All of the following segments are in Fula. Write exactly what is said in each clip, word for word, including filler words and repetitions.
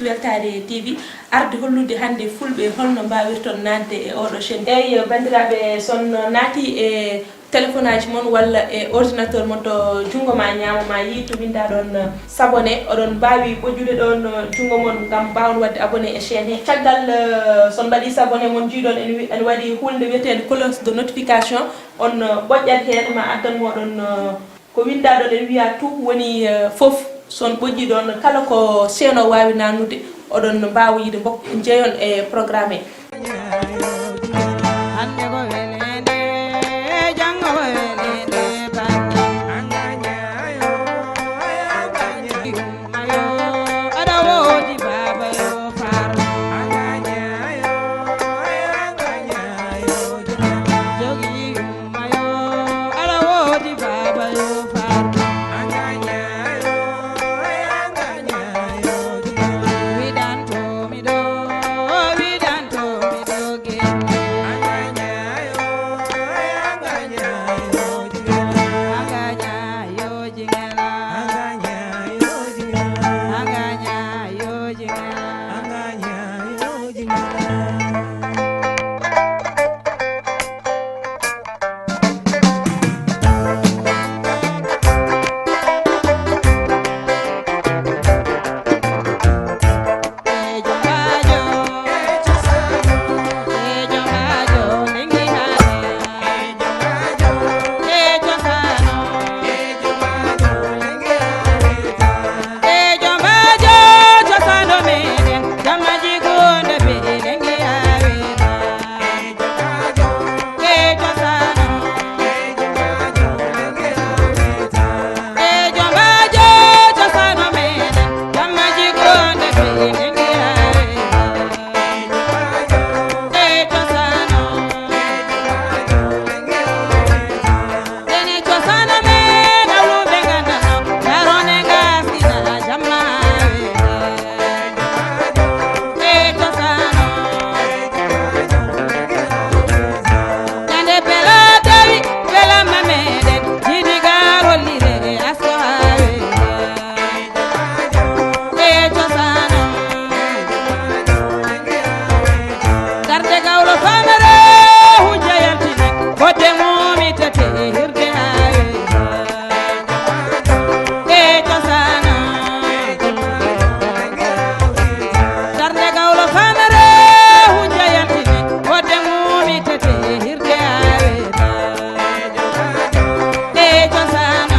Weltaare T V, arde hollude hannde Fulɓe holno mbaawirton naatde e oɗo chaîne. Eey, banndiraaɓe, so on naati e téléphone aji mon walla e ordinateur mon to junngo ma ñaamo, ma yii to winnda ɗon, eh, s'abonner, oɗon mbaawi ɓojjude ɗon, eh, junngo mon ngam mbaawon waɗde abonné e chaîne he. Caggal, eh, so on mbaɗi s'abonner, mon njii ɗon en wi-, en waɗi huunde wiyeteende cloche de notification, on, eh, ɓoƴƴat heen, ma addan mooɗon, eh, ko winnda ɗon en wiya tout woni, eh, fof. So on ɓoƴƴi ɗon, kala ko chaîne o waawi naatnude, oɗon mbaawa yiide, mbok-, njeyon e programme he. Hannde ko weleende, janngo ko weleende, aɗa woodi baaba yo far. Jogi yumma yo, aɗa woodi baaba yo far. Wiɗanto mi ɗo, wiɗanto mi ɗo gelle. Agaña yo jingela. Agaña yo jingela. Darde gawlo famere hujja yaltini, fodde mum ittete hirde haa weeta. E cosaan. Darde gawlo famere hujja yaltini, fodde mum ittete hirde haa weeta. E cosaan.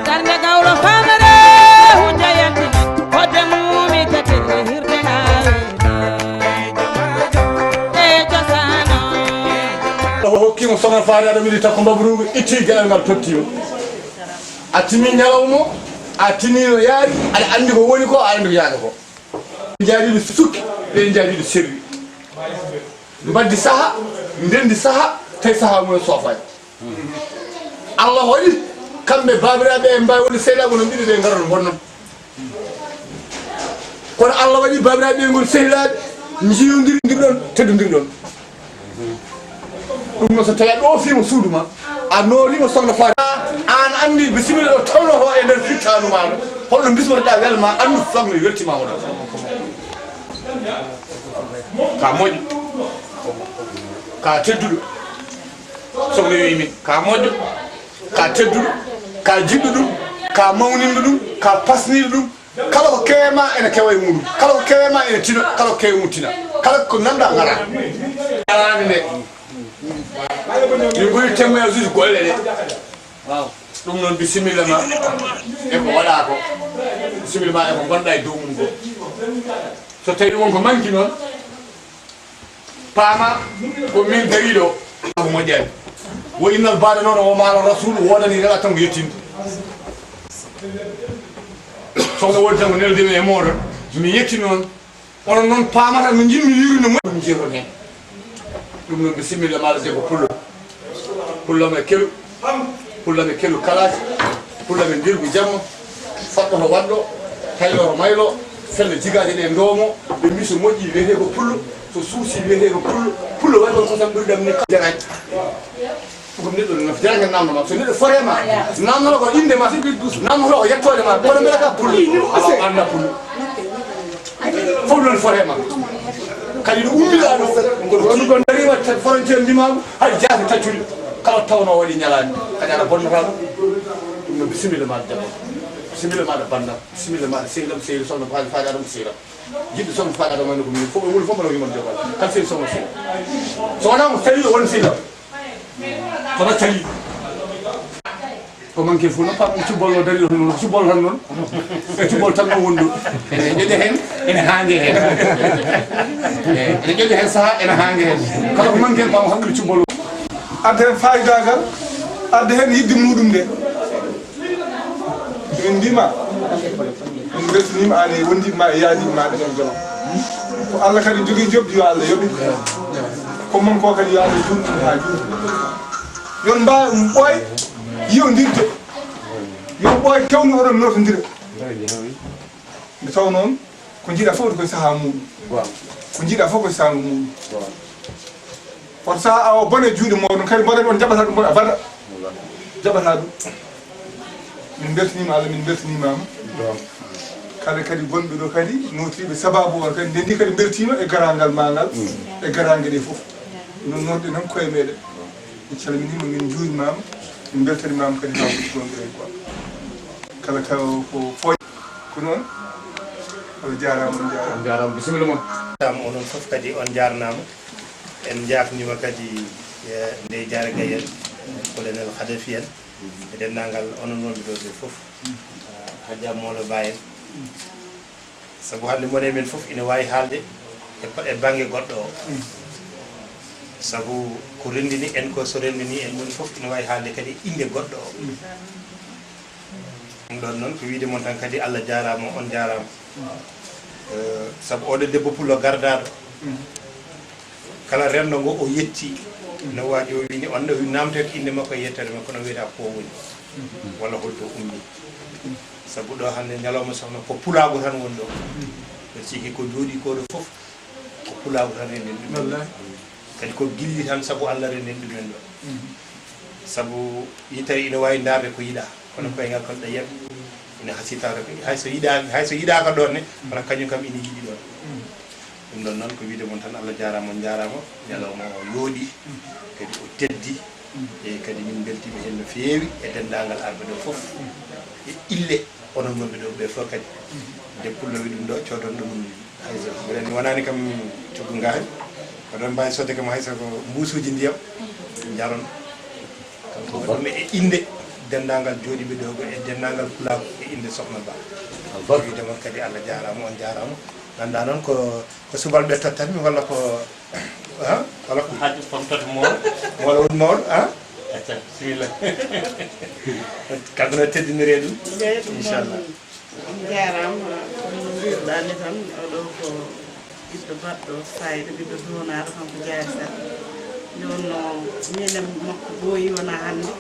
Darnde gawlo famere hujja yaltini, fodde mum ittete hirde haa weeta. E cosaan. O hokki mo sohna Faari, aɗa weli takko mbabruugu, itti geɗal ngal totti mo. A tini ñalawma, a tini no yaari, aɗa anndi ko woni ko, aɗa anndi ko yaaka ko. Jaariiɗo sukki, ɓe jaariiɗo serri. Mbaddi saha, ndendi saha, tawi saha mum en soofaani. Allah waɗi kamɓe baabiraaɓe en mbaawi wonde sehilaɓe, no ɓiɗo ɓe ngarano bonnon. Kono Allah waɗi baabiraaɓe ɓe ngoni sehilaaɓe, njiyondirɗon, teddondirɗon. Ɗum noon, so tawi a ɗoofiima suudu ma, a nooriima sohna Faati, aan anndi bisimilla ɗo tolnotoo e nder fittaandu maaɗa, holno bismotoɗaa welo ma, anndu sohna weltiima mo ɗo. Ka moƴƴo, ka tedduɗo, sohna wiyi min, ka moƴƴo, ka tedduɗo, ka jiɗɗo ɗum, ka mawninɗo ɗum, ka pasniiɗo ɗum. Kala ko kewe ma ene kewa e muɗum. Kala ko kewe ma ene tina. Kala ko kewe mum tina. Kala ko ngannduɗaa ngara. Yaraani nde. Min ngoni témoignage uji golle ɗe. Waaw, ɗum noon, bisimilla ma e ko waɗaa ko. Bisimilla ma e ko ngonɗa e dow mum ko. So tawi won ko manki noon, paama ko min dariiɗo ko moƴƴani. Wo innal baɗa noon o maala rasul woodani rela tan ko yettinde. Soxna woodi tan ko nelde mi e mooɗon, mi yetti noon. Onon noon paamata no njiɗmi yirude mo ɗum jeeron heen. Ɗum noon, bisimilla maɗa debbo pullo. Pullo me kelu. Pullo me kelu kalaas. Pullo me ndirgu jamma. Faɗɗo to waɗɗo. Taylo to maylo. Felle jigaaje ɗe ndoomo. Ɓe mbi so moƴƴi wiyetee ko pullo. So suusi wiyetee ko pullo. Pullo waɗi ko kosam ɓurɗam ni jarañ. Ɗum neɗɗo no jarañ namno ma. So neɗɗo foree ma. Namno ko innde ma. Namno ko yettoode ma. Kono mbele ka pullo. Awa anda pullo. Fof noon foree ma. Kadi no ummiɗaa ɗo. Kono ɗum ko darima frontière ndimaagu. Hay jaasi taccude. Kala tawno waɗi ñalaani. Kadi aɗa bonnata ɗum. Ɗum no bisimilla maɗa debbo. Bisimilla maɗa bandam. Bisimilla maɗa sehlam, sehil soxna Faali Faali Adama sehlam. Jiɗɗo soxna Faali Adama no ko min fof woni fof mbaɗa yumon jogal. Kala sehil soxna sehil. So wonaa mo tawi won sehlam. Kono cali. Ko manque fof no pam cubbol o dari ɗon, cubbol tan noon. E cubbol tan no wondu. Ene ƴoƴa heen, ene haange heen. Ene ƴoƴa heen saha, ene haange heen. Kala ko manque pam hakkille cubbol o. Adda heen faayidagal, adda heen yidde muɗum nde. Min mbima, min mbeltaniima aan e wondiiɓe ma e yaadiiɓe ma ɓe ɗon jolo. Ko Allah kadi jogii jobdi, yo Allah yoɓe. Ko mon ko kadi yo Allah juutnu haa juuti. Yon mbaaw ɓooy yi'ondirde. Yon ɓooy kewnu oɗon nootondira. Nde taw noon, ko njiɗa fof ko e sahaa muɗum. Ko njiɗa fof ko e sahaa muɗum. Kono so a o bone juuɗe mooɗon kadi mboɗon on jaɓata ɗum abada. Jaɓata ɗum. Min mbeltaniima Allah, min mbeltaniima ma. Kala kadi gonɓe ɗo kadi nootiiɓe sababu on kadi ndendi kadi mbeltiima e garaangal ma ngal. E garaange ɗe fof. Noon noon ɗe noon koye meɗen. Min calminiima, min njuurimaama, min mbeltanimaama kadi haa woni toon ɗo e quoi. Kala ka ko fooy ko noon. Allah jaaraama, on jaaraama. On jaaraama, bisimilla mon. Jaaraama, onon fof kadi on jaarnaama. En njaafniima kadi, eh, ndey jaare gayel, colonel Khadafi en, e denndaangal onon wonɓe ɗo ɓe fof. Ah, Hajja Mawla Ba en. Sabu hannde mone men fof ina waawi haalde e pa-, e bannge goɗɗo o. Sabu ko renndini en ko, so renndini en moni fof ina waawi haalde kadi innde goɗɗo o. Ɗum ɗon noon ko wiyde mon tan kadi Allah jaaraama, on jaaraama. Eh, sabu oɗo debbo pullo gardaaɗo, kala renndo ngo o yetti, no waaji o wini, on no namtoyta innde makko e yettere makko, no wiyata ko woni, walla holto ummi. Sabu ɗo hannde ñalawma sohna ko pulaagu tan woni ɗo. Mbeɗa sikki ko jooɗi ko ɗo fof, ko pulaagu tan renndin ɗum. Wallaahi. Kadi ko gilli tan sabu Allah renndin ɗumen ɗo. Sabu yittere ina waawi ndaarde ko yiɗaa, kono koyngal kon ɗo yiya, ina hasitaaka ko, hay so yiɗaa, hay so yiɗaaka ɗoon ne, kono kañum kam ina yiɗi ɗoon. Ɗum ɗon noon ko wiyde mon tan Allah jaaraama, on njaaraama, ñalawma o yooɗi, kadi o teddi, e kadi min mbeltiima heen no feewi e denndaangal arɓe ɗo fof, e ille onon wonɓe ɗo ɓe fof kadi. Nde pullo wi ɗum ɗo, coodon ɗum hay so, mbiɗen mi wonaani kam coggu ngaari, oɗon mbaawi soodde kam hay so ko mbuusuuji ndiyam, njaron. Kanko waɗi ɗum e innde denndaangal jooɗiiɓe ɗo ko e denndaangal pulaagu e innde Sokhna Ba. Albarka. Wiyde mon kadi Allah jaaraama, on jaaraama. Nganndaa noon ko, ko subalɓe tottat mi walla ko, ha? Walla ko hajji fom tot mawɗo. Walla won mawɗo, ha? Acca, bismilla. Kanko no teddiniree ɗum. Jeeyi ɗum. Inchallah. On njaaraama, kono no mbiruɗaa ni tan, oɗo ko ɓiɗɗo baɗɗo fayida, ɓiɗɗo duwonaaɗo, kanko Jaari Sal. Nde wonnoo minen makko ɓooyi wonaa hannde.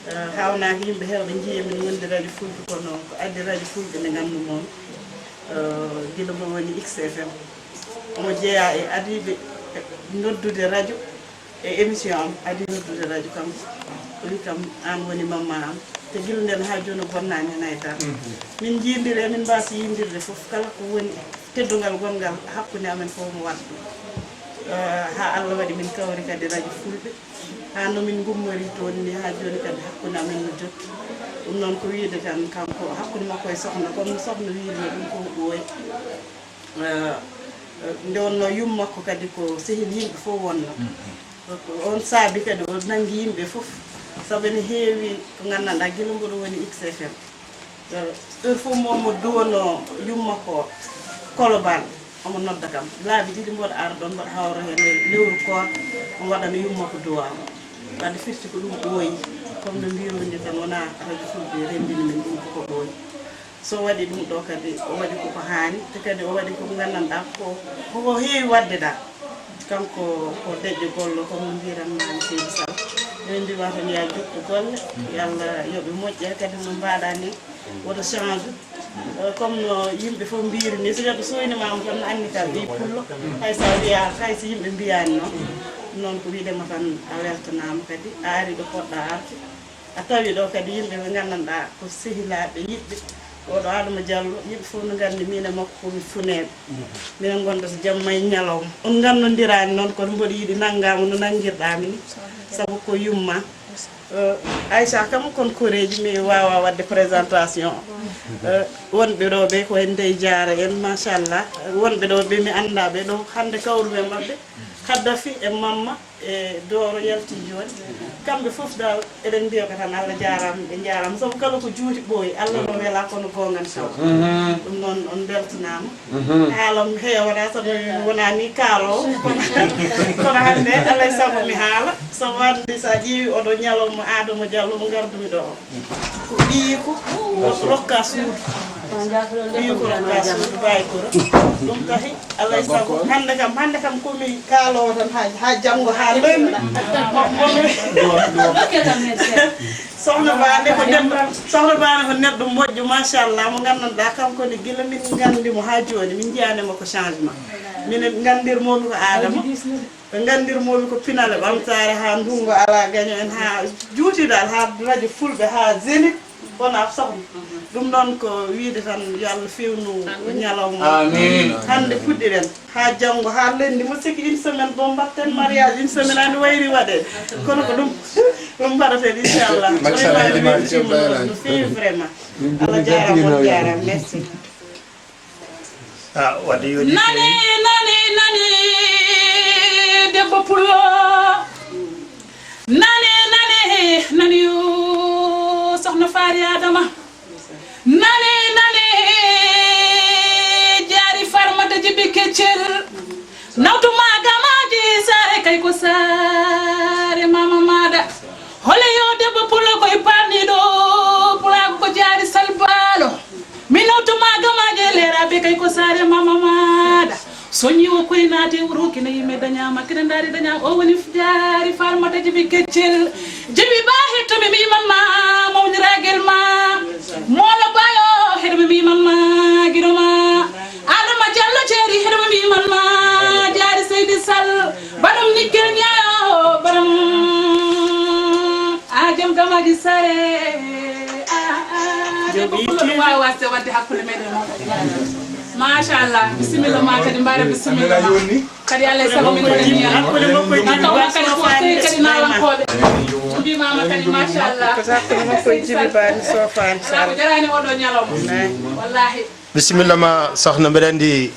Eh, haawnaa ko yimɓe heewɓe njiyi min ngondi Radio Fulɓe, kono ko addi Radio Fulɓe nde nganndu-mon, eh, gila mo woni X F M. Omo jeyaa e adiiɓe noddude radio. E émission am, adii noddude radio kam, o wi kam, "Aan woni mamma am." Te gila ndeen haa jooni o bonnaani heen hay dara. Min njiyndirii, emin mbaasi yiyndirde fof, kala ko woni teddungal gonngal hakkunde amen fof omo waɗa ɗum. Eh, haa Allah waɗi min kawri kadi radio Fulɓe. Haa no min ngummori toon ni, haa jooni kadi hakkunde amen no jokki. Ɗum noon ko wiyde tan kanko, hakkunde makko e sokhna, kono no sokhna wiyri ɗum ko ɓooyi. Eh, nde wonnoo yumma makko kadi ko sehil yimɓe fof wonnoo. Ko oon saabi kadi o nanngi yimɓe fof. Sabu ene heewi ko nganndanɗaa gila mboɗo woni X F M. Heure fof mo mo duwanoo yumma ko Kolobaan, omo nodda kam. Laabi ɗiɗi mboɗo ara ɗoon, mboɗo hawra heen e lewru koor, omo waɗana yumma ko duwaa. Wadde firti ko ɗum ɓooyi, comme no mbiiruɗon ni tan, wonaa Radio Fulɓe renndini min ɗum, koko ɓooyi. So waɗi ɗum ɗo kadi, o waɗi koko haani, te kadi o waɗi ko nganndanɗaa ko, koko heewi waɗde ɗa. Kanko ko deƴƴo gollo, comme no mbiiranmaami seydi Sall. Emin mbiwa tan yo jokku golle, yo Allah yoɓe moƴƴere kadi no mbaɗa ni, woto change. Eh, comme no yimɓe fof mbiiri ni, so neɗɗo soynimama tan no anndi ka ɓii pullo. Hay sa wiya, hay so yimɓe mbiyani noon, noon ko wiɗema tan a weltanama kadi, a ari ɗo poɗɗa arde. A tawi ɗo kadi yimɓe ɓe nganndanɗaa ko sehilaaɓe yiɗɓe. Oɗo Adama Diallo, yimɓe fof no nganndi min e makko ko min funeeɓe. Minen ngonda so jamma e ñalawma. On ngannondirani noon, kono mboɗo yiɗi nanngama no nanngirɗa mi ni. Sabu ko yumma. Eh, Aïcha kam kon koreeji mi waawa waɗde présentation. Eh, wonɓe ɗo ɓe ko en dey jaara en, machallah. Wonɓe ɗo ɓe mi annda ɓe ɗo hannde kawruɓe maɓɓe. Kaddafi e Mamma. E Dooro yalti jooni. Kamɓe fof dal eɗen mbiya ko tan Allah jaaraama, ɓe njaaraama. Sabu kala ko juuti ɓooyi, Allah no wela kono goonga ne tawa. Ɗum noon on mbeltanaama. Haalam heewata sabu wonaa ni kaaloowo, kono, kono hannde alaa e sago mi haala. Sabu hannde so a ƴeewi oɗo ñalawma Adama Diallo mo ngardumi ɗo o. Ko ɓiyiiko rokka suudu. Ɓiyiiko rokka suudu, Baye Koura. Ɗum tahi, alaa e sago. Hannde kam, hannde kam ko mi kaaloowo tan haa, haa janngo, haa lundi. Sohna Ba nde ko neɗɗo, Sohna Ba nde ko neɗɗo moƴƴo, machallah, mo nganndanɗaa kanko ne gila min nganndi mo haa jooni, min njiyaani mo ko changement. Minen nganndirmoomi ko Adama. Ɓe nganndirmoomi ko pinal e ɓamtaare, haa ndunngu alaa gaño en, haa juuti dal, haa Radio Fulɓe, haa Zénith, wonaa sohna. Ɗum noon ko wiyde tan yo Allah feewnu ñalawma. Amiin. Hannde puɗɗiɗen, haa janngo, haa lundi, mo sikki une semaine, bo mbaɗten mariage, une semaine ani wayri waɗe. Kono ko ɗum, ɗum mbaɗaten, inchallah. Machallah, Ibrahima Diop Baye Alhaji. No feewi vraiment. Allah jaaraama, on jaaraama. Merci. Ah, wadde yo nani, nani, nani, debbo pullo. Nani, nani, nani, yo sohna Faari Adama. Nani, nani, jaari Farmata Jibi Keccel. Nawtuma gamaaji saare kay ko saare mama maada. Hole yo debbo pullo koye parniɗo pulaagu ko jaari salbaalo. Mi nawtuma gamaaji e leeraaɓe kay ko saare mama maada. Soñi o koye naati wuro kina yimɓe dañaama kina ndaari dañaama o woni jaari Farmata Jibi Keccel. Jibi ba hettumi mi mamma mawniragel ma. Moolo bayo heɗumi mi mamma giɗo ma. Adama Diallo jeeri heɗumi mi mamma jaari Seydi Sall. Baɗum nikkel ñaayo baɗum. A jom gamaji sare. A, a, debbo pullo ɗum waawi wasde wadde hakkunde meɗen o. Machallah, bisimilla ma kadi, mbaɗa bisimilla ma. Kadi Allah e sago min mbaɗa niyam. Ma tawa kadi ko sey kadi naalankooɓe. Mbimama kadi machallah. Ko hakkunde makko e Jibi Ba ni sofaani. Ala ko jarani oɗo ñalawma. Wallahi. Bisimilla ma sohna, mbeɗa anndi,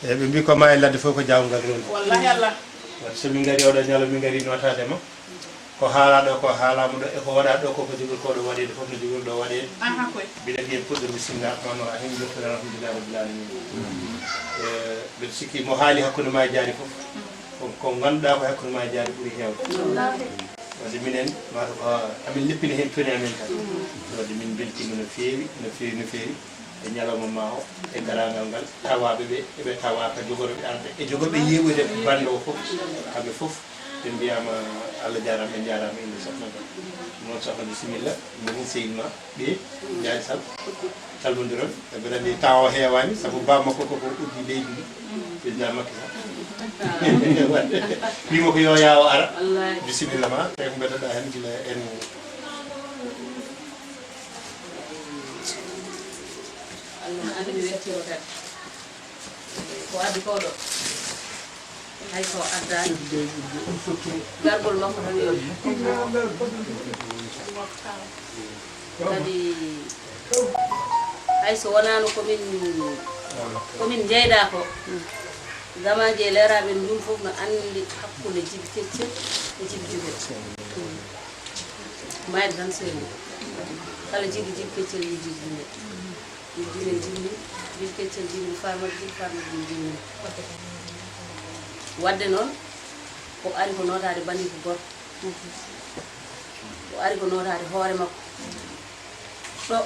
eh, ɓe mbi ko ma e ladde fof ko jaawngal ronɗi. Wallahi Allah. Wadde so min ngari oɗo ñalawma, min ngari nootaade ma. Ko haalaa ɗo ko haalaama ɗo, e ko waɗaa ɗo ko, ko jogori ko ɗo waɗeede fof no jogori ɗo waɗeede. Aha, koy. Mbiɗa anndi en puɗɗo bisimilla Rahmaani Rahiim, jokkude Alhamdulillahi Rabbil Aalamiin. Eh, mbeɗa sikki mo haali hakkunde ma e jaari fof, ko, ko ngannduɗaa ko hakkunde ma e jaari ɓuri heewde. Wallahi. Wadde minen, mata ko amin leppina heen toni amen tan. Wadde min mbeltiima no feewi, no feewi, no feewi. E ñalawma ma o, e garaangal ngal, tawaaɓe ɓe, eɓe tawaaka, jogorɓe arde, e jogorɓe yeeɓude bannde o fof, kamɓe fof, ɓe mbiyaama Allah jaaraama, ɓe njaaraama, innde sohna Ba. Noon sohna, bisimilla, min sehil ma, ɓe, Njaay Sal, calmondiron, e mbeɗa anndi temps o heewaani, sabu ba makko ko ko uddi leydi ndi, président Macky Sall. Wadde, wiima ko yo yaawo ara, bisimilla ma, tawi ko mbeɗa heen gila en. Allah anndi mi weltiima kadi. Ko addi ko ɗo. Hay so addaani. Gargol makko tan yo. Kadi hay so wonaano ko min, ko min njeydaa ko. Gamaaji e leeraaɓe en ɗum fof no anndi hakkunde Jibi Keccel e Jibi Jubel. Mayde tan seeri. Kala jiɗi jiɗi keccel, yiɗi jiɗi jimmi. Jiɗi jimmi jimmi, jiɗi keccel jimmi, farma jiɗi, farma jimmi jimmi. Wadde noon, o ari ko nootaade banndiko gorko. O ari ko nootaade hoore makko. Ɗo,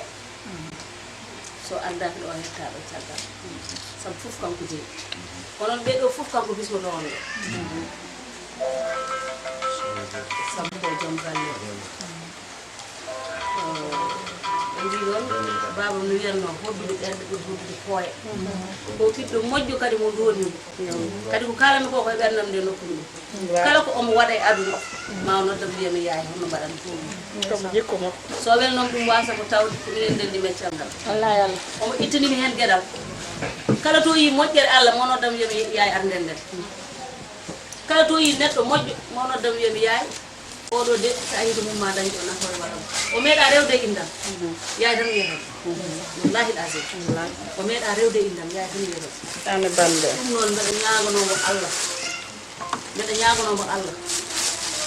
so ardaaki ɗo, hetta ɗo caggal. Sabu fof kanko jeyi. Kono ɓee ɗo fof kanko bismoto on ɗo. Sabu ko joom galle. Ɓe mbii ɗoon, baaba no wiyatnoo, hoddude ɓernde ɓuri hoddude pooye. Ko ɓiɗɗo moƴƴo kadi mo nduwatmi. Kadi ko kaalanmi ko, ko e ɓerndam nde nokkumi ɗum. Kala ko omo waɗa e aduna, ma o noddam mbiya mi yaay, honno mbaɗan ɗum? Ɗum jikku makko. So welnoom ɗum waasa ko tawde ko minen ndenndi meccal ngal. Wallahi Allah. Omo ittani mi heen geɗal. Kala to yii moƴƴere Allah, mo noddam mbiya mi yaay ar ndenden. Kala to yii neɗɗo moƴƴo, mo noddam mbiya mi yaay. Oɗo de, so a yiɗi mum ma dañde o nafoore waɗa mo. O meeɗa rewde e inndam. Yaay tan wiyata. Wallahi lazim. O meeɗa rewde e inndam, yaay tan wiyata. Ane bande. Ɗum noon mbeɗa ñaaganoo mo Allah. Mbeɗa ñaaganoo mo Allah.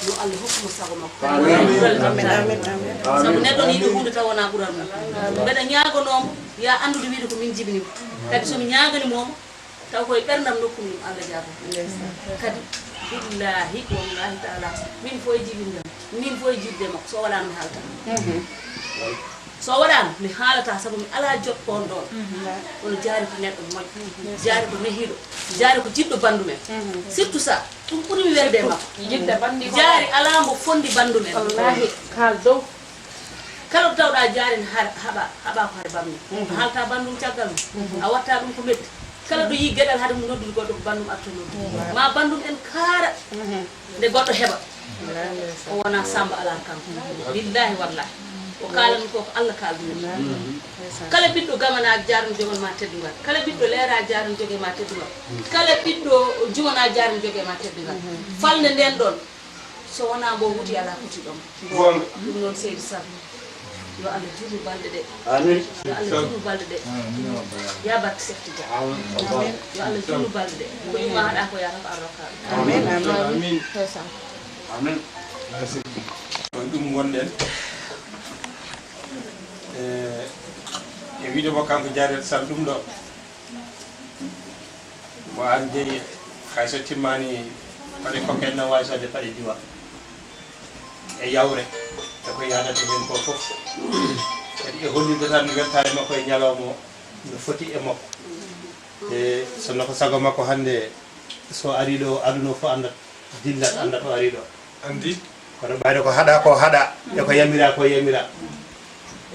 Yo Allah hokku mo sago makko. Amin, amin, amin. Sabu neɗɗo ne yiɗi huunde taw wonaa ɓural mum. Mbeɗa ñaaganoo mo, ya anndude wiide ko min jibini mo. Kadi so mi ñaagani mo, taw koye ɓerndam nokkumi ɗum, Allah jaabo. Kadi, billahi, wallahi taala, min fof e jibindam, min fof e jibde makko, so waɗaano mi haalta. So waɗaano mi haalata, sabu mi alaa jot on ɗoon. Kono jaari ko neɗɗo moƴƴo, jaari ko nehiiɗo, jaari ko jiɗɗo banndum en. Surtout ça, ɗum ɓuri mi welde e makko. Jaari alaa mbo fondi banndum en. Wallahi, kaal dow. Kala ɗo tawɗa jaari ne haɗa, haɓa, haɓa ko haɗa banndum. Haalta banndum caggal mum. A watta ɗum ko metti. Kala ɗo yii geɗal haɗa mum noddude goɗɗo ko banndum arta noddude. Ma banndum en kaara. Nde goɗɗo heɓa. O wona Samba alaa kanko. Billahi wallahi. O kaalanmi ko, ko Allah kaalmi. Kala ɓiɗɗo gamana jaarno jogal ma teddungal. Kala ɓiɗɗo leera jaarno joge ma teddungal. Kala ɓiɗɗo jumana jaarno joge ma teddungal. Falnde nden ɗon. So wonaa mbo wuti alaa kuti ɗon. Goonga. Ɗum noon seydi Sall. Yo Allah juutnu balɗe ɗe. Amin. Yo Allah juutnu balɗe ɗe. Ya barke Sefti Dia. Amin. Yo Allah juutnu balɗe ɗe. Ko yumma haɗa ko ya raf arroka. Amin. Amin. Amin. Merci. Ko ɗum ngonɗen. E, e wiide mo kanko Jaarel Sall ɗum ɗo. Mo an jeyi, hay so timmaani paɗe kokken na waawi sodde paɗe diwa. E yawre, e ko yaadata heen ko fof. Kadi e hollirde tan weltaare makko e ñalawma o, no foti e makko. E so no ko sago makko hannde, so arii ɗo, aduna o fof anndat, dillat, anndat o arii ɗo. Anndi. Kono ɓayde ko haɗa ko haɗa, e ko yamira ko yamira.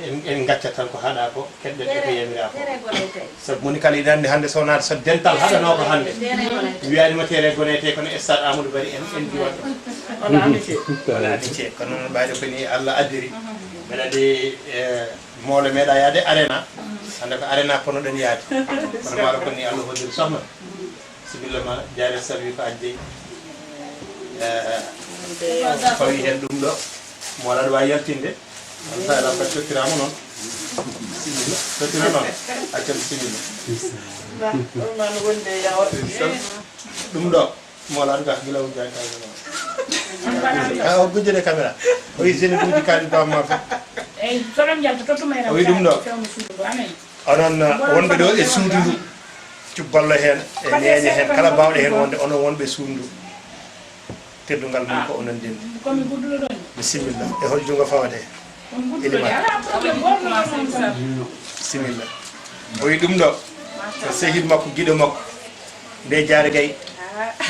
En, en ngaccat tan ko haɗa ko, keɗɗen e ko yamira ko. Sabu moni kala ina anndi hannde so wonaa so dental haɗanoo ko hannde. Wiyaani ma tere gone te kono stade Amadou Barry en, en diwat ɗo. Wala amitié. Wala amitié. Kono noon ɓayde ko ni Allah addiri. Mbeɗa anndi, e, mawle meeɗa yaade arena. Hannde ko arena kono ɗon yaade. Kono maaro ko ni Allah hoddiri sohna. Sibilla ma, Jaare Sall wi ko addi. Eh, fawi heen ɗum ɗo. Mo alaa wawi yaltinde. Alhamdulillah, ko tottiraama noon. Sibilla, tottira noon. Accam sibilla. Ɗum ɗo, mo alaa ka gila wujja ka noon. Ah, o gujjere caméra. O yi sene duuji kadi bamma fof. Eyi, soɗon njalta to tuma. O yi ɗum ɗo. Onon, uh, wonɓe ɗo e suudu ndu, cubballo heen, e neene heen, kala baawɗo heen wonde, onon wonɓe suudu ndu, teddungal mum ko onon ndenndi. Bisimilla. E hol junngo fawate? Elimane. Bisimilla. O yi ɗum ɗo, ko sehil makko, giɗo makko. Ndeye Diarra Gaye,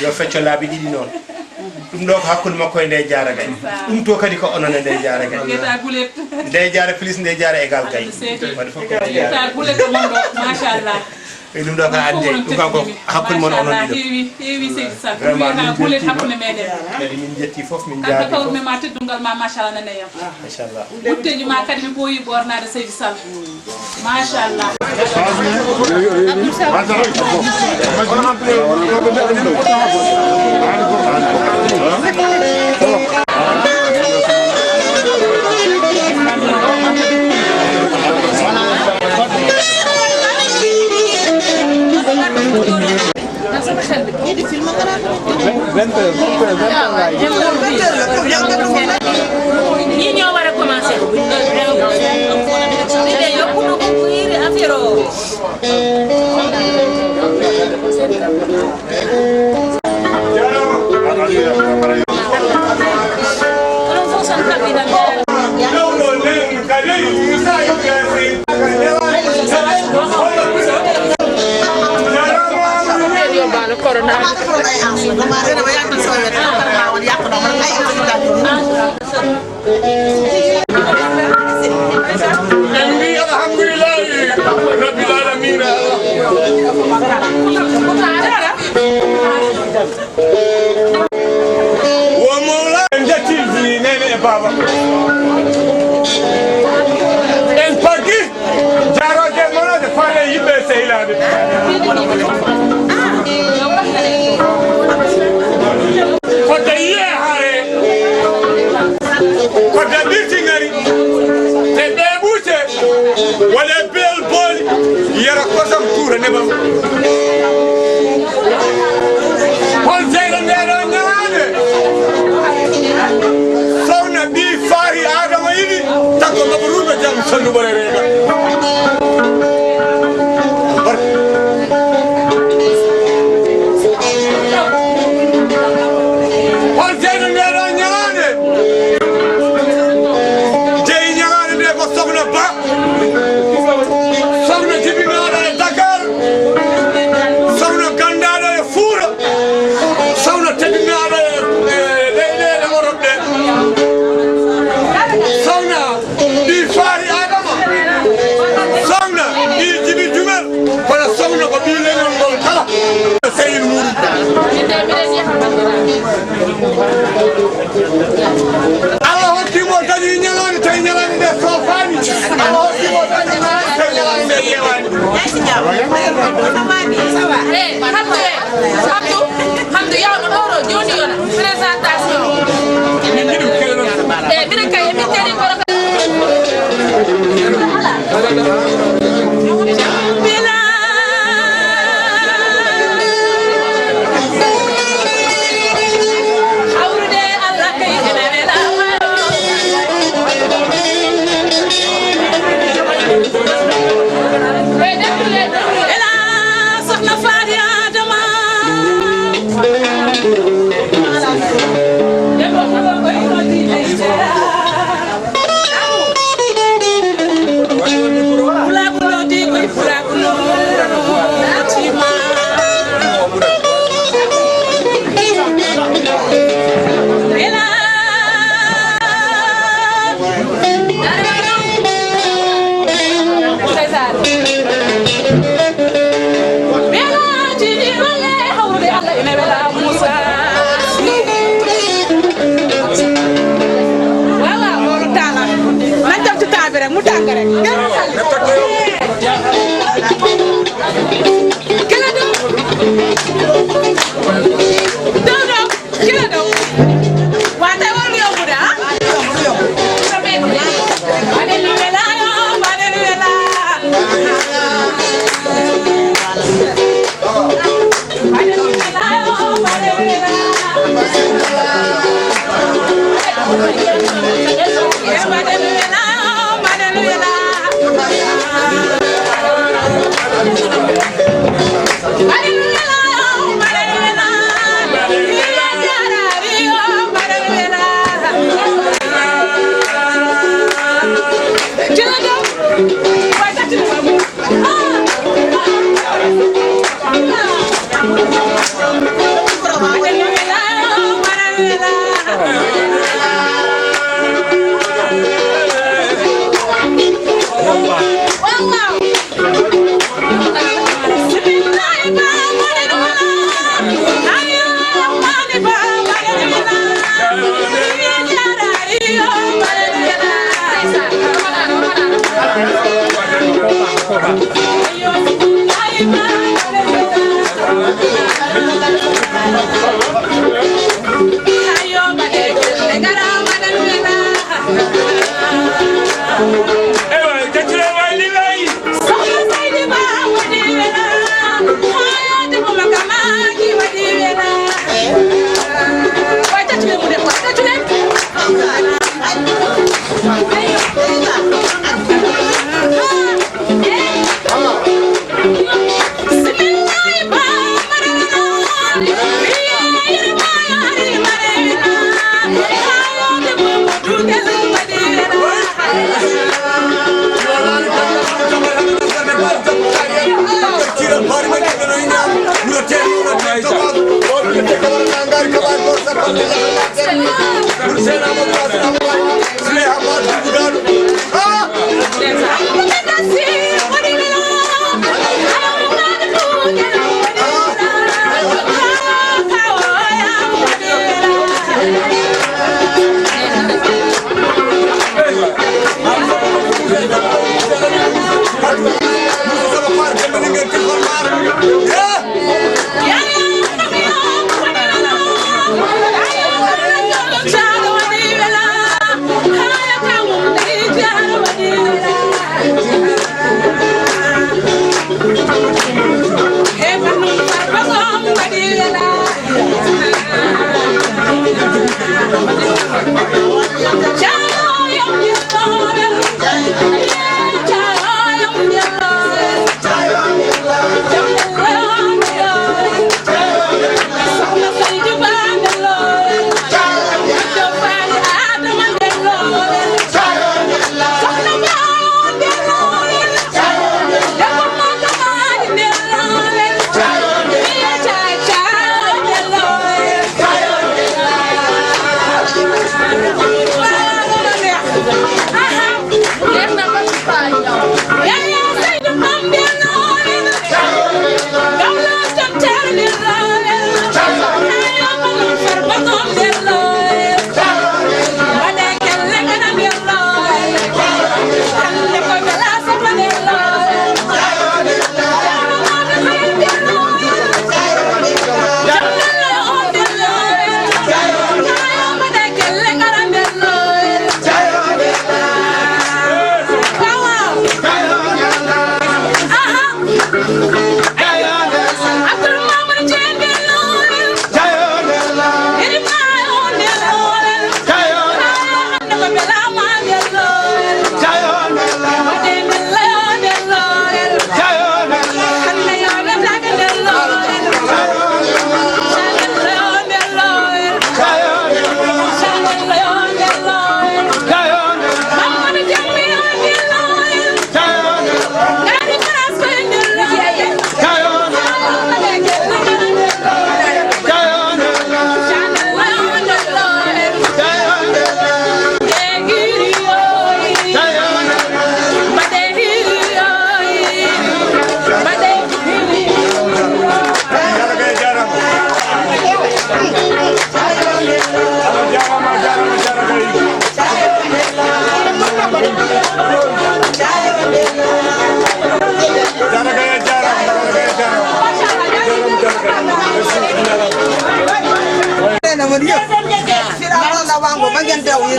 yo fecco laabi ɗiɗi noon. Ɗum ɗo ko hakkunde makko e Ndeye Diarra Gaye. Ɗum to kadi ko onon e Ndeye Diarra Gaye. Ndeye Diarra plus Ndeye Diarra égal Gaye. Waɗi fof ko Ndeye Diarra. E ɗum ɗo ko ande, ɗum kam ko hakkunde mon onon ɗiɗo. Vraiment, min njetti fof. Kadi min njetti fof, min njaarni fof. Teddungal ma, machallah, nane yam. Machallah. Wutteeji ma kadi mi ɓooyi ɓoornaade Seydi Sall. Machallah. Vingt heures, vingt heures, vingt heures. Ñii ñoo war a commencé. En mbi alhamdulillahi rabbil alamina. Wo mawla en jettiji nene e baba. En paggi. Jaarooje e monaade faale yimɓe e sehilaaɓe. Ko de yiye hare, ko de ɓirti ngari, te ɓe ɓuute, wala bel booli, yara kosam tuura nebam. Hol jeyɗo ndeɗo ñaande? Sohna ɓi Faari Adama yiɗi takko maɓɓe ruuɓe jam sandu ɓore reega. Hol jeyɗo ndeɗo ñaande? Jeyi ñaande nde ko Sohna Ba. Sohna jibinaaɗo e Dakar. Sohna ganndaɗo e Fuura. Sohna tedinaaɗo e, e leyɗeele Orop ɗe. Sohna ɓi Faari Adama. Sohna ɓi Jibi Jumel. Kono Sohna ko ɓi leñol ngol kala. Sehil muɗum. Allah hokki mo dañi ñalaande, tawi ñalaande nde soofaani. Allah hokki mo dañi ñalaande, tawi ñalaande nde yeewaani. Eh, Hamdu, eh, Hamdu, Hamdu, yawno ɗo ɗo, jooni yona. Présentation. Eh, mbiɗa kay, emin teri kono. Waaw, waaw, loolu taala. Nañ dem ci temps bi rek, mu tàng rek. Gën a sali. Gën a dem. Daw, daw. Gën a daw. Waa, tey warul yomb de, ah.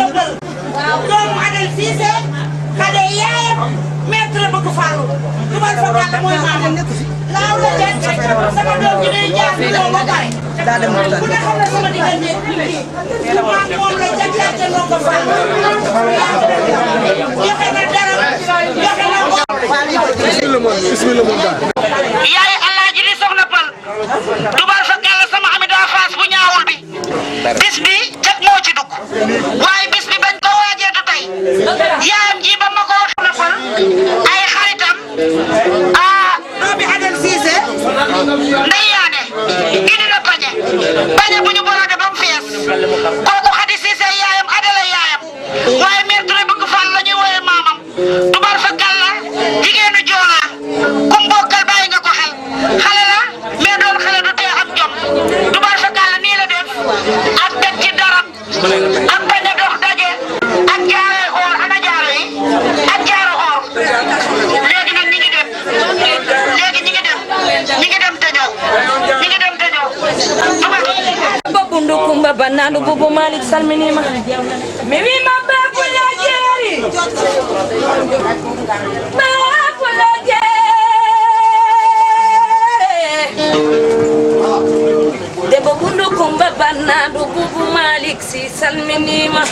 Doomu Adel Cissé, kadi e yaayam, maître Bëgg Fallu. Tubaab fa Balla mooy maamam. Laaw la denc, sama doom ji day jaar, di doom ba pare. Ku ne xam ne sama diggante ak Bintu. Maam moom la jàkkaarloo ko Fall. Joxe na dara, joxe na ko. Bismillah, mon, bismillah, mon gars. Yaay Alaaji di Soxna Pal. Tubaar fa Yàlla, sama ami daa Faas bu ñaawul bi. Bis bi, jëg moo ci dugg. Waaye bis bi bañ ko waajee du tey. Yaayam ji ba ma ko wax na Pal, ay xaritam. Ah, doomi Adel Cissé. Ndey Yaane. Indi na pañe. Pañe bu ñu borode ba mu fees. Kooku Xadi Cissé yaayam, Adel yaayam. Waaye Mère Touré Bëgg Fall la ñuy wooyee maamam. Tubaar fa Yàlla, jigéenu Joola. Ku mbokkal bàyyi nga ko xel. Xale la, mais doon xale du tee am jom. Tubaar fa Yàlla, nii la def. Ak teg ci daram. Ak bañ a dox daje. Ak jaaree or, ana jaaro yi? Ak jaaro or. Léegi nag ñi ngi dem. Léegi ñi ngi dem. Ñi ngi dem te ñëw. Ñi ngi dem te ñëw. Tubaar. Babundu Kumba Bannandu Bubu Malik salminima. Mi wima Bakula Jeeri. Bakula Jeeri. Debbo Bundu Kumba Bannandu Bubu Malik Si salminima.